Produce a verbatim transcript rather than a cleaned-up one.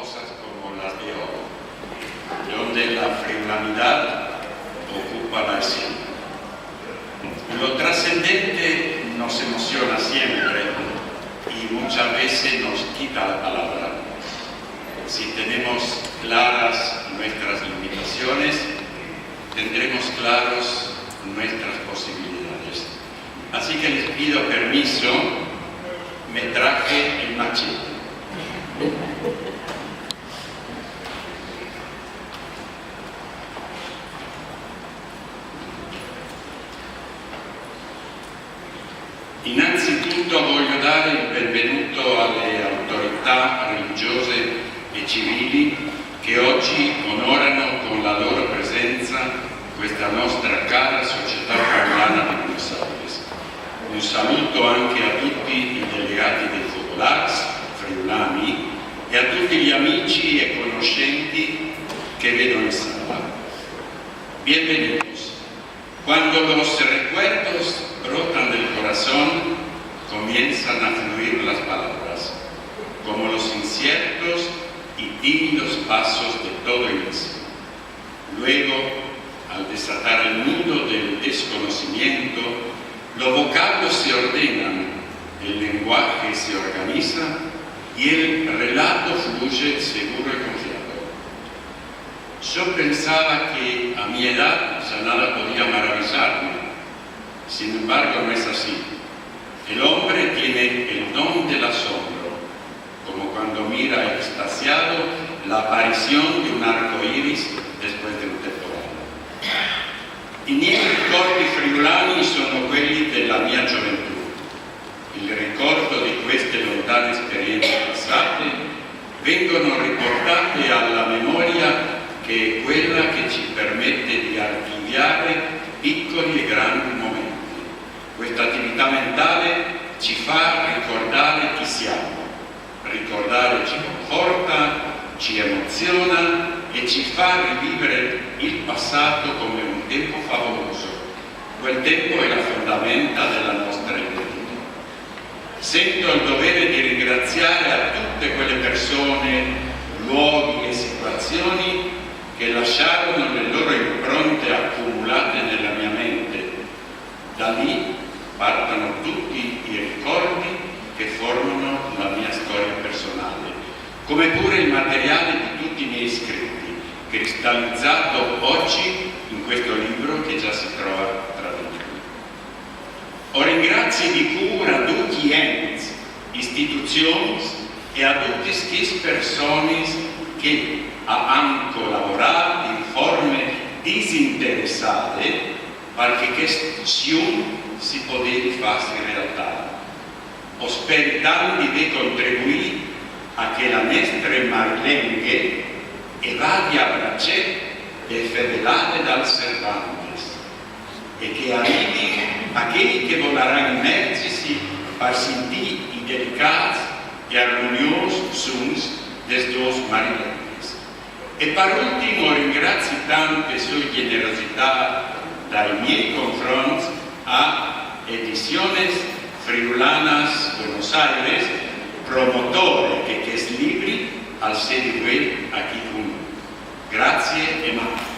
cosas como las de hoy, donde la friulanidad ocupa la escena. Lo trascendente nos emociona siempre y muchas veces nos quita la palabra. Si tenemos claras nuestras limitaciones, tendremos claros nuestras posibilidades. Así que les pido permiso, me traje el machete. Innanzitutto voglio dare il benvenuto alle autorità religiose e civili che oggi onorano con la loro presenza questa nostra cara società friulana di Buenos Aires. Un saluto anche a tutti i delegati dei focolars friulani e a tutti gli amici e conoscenti che vedo in sala. Bienvenidos. Cuando los recuerdos brotan del corazón, comienzan a fluir las palabras, como los inciertos y tímidos pasos de todo inicio. Luego, al desatar el nudo del desconocimiento, los vocablos se ordenan, el lenguaje se organiza y el relato fluye seguro y confiado. Yo pensaba que a mi edad ya nada podía maravillarme. Sin embargo, no es así. El hombre tiene el don del asombro, como cuando mira extasiado la aparición de un arco iris después de un temporal. I miei ricordi friulani sono quelli della mia gioventù. Il ricordo di queste lontane esperienze passate vengono riportate alla memoria, che è quella che ci permette di archiviare piccoli e grandi momenti. Questa attività mentale ci fa ricordare chi siamo. Ricordare ci conforta, ci emoziona e ci fa rivivere il passato come un tempo favoloso. Quel tempo è la fondamenta della nostra identità. Sento il dovere di ringraziare a tutte quelle persone, luoghi e situazioni che lasciarono le loro impronte accumulate nella mia mente. Da lì partono tutti i ricordi che formano la mia storia personale, come pure il materiale di tutti i miei scritti, cristallizzato oggi in questo libro che già si trova tra di noi. O ringrazii di cûr a ducj i ents, istituzions e a dutis chês personis che a àn colavorât in forme disinteressade par che chest sium si podevi fâsi realtât. O speri tant di vê contribuît a che la nestre marilenghe e vadi a bracet de fevelade dal Cervantes e che e rivi a chei che a volaran imergisi par sintî i delicâts e armoniôs suns des dôs marilenghis. E par ultin o ringrazii tant pe sô gjenerositât dai miei confronts a Ediciones Friulanas Buenos Aires, promotore che chest libri al sedi vuê achì cun nô. Grazie e mandi.